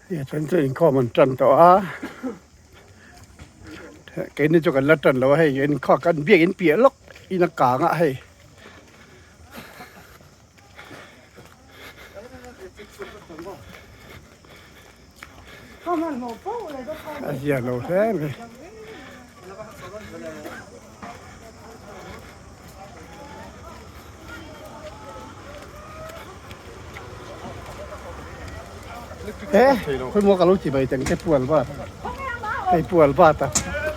Hei a then chu inkhawm an tan tawh a keini chu kan la tan lo a hei inkhawm kan biakin piah lawk in a kang a hei. A zia lo hle mai. E khawimaw ka lo ti mai teng te pual bat hei pual bat a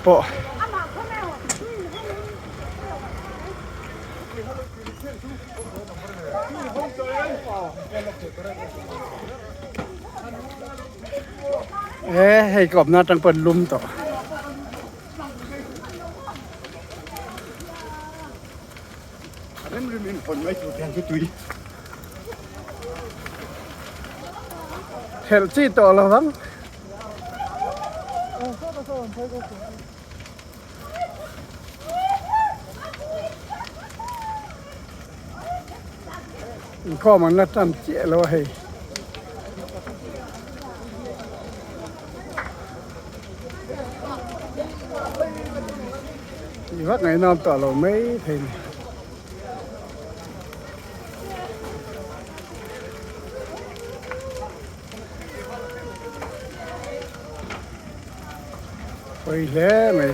pawh. E hei ka awmna atang pawh an lum tawh. Thelh chi tawh lo vang. Inkhawm an la tan chiah lo a hei. Tih vak ngaihnawm tawh lo mai thei ni. Pawi hle mai.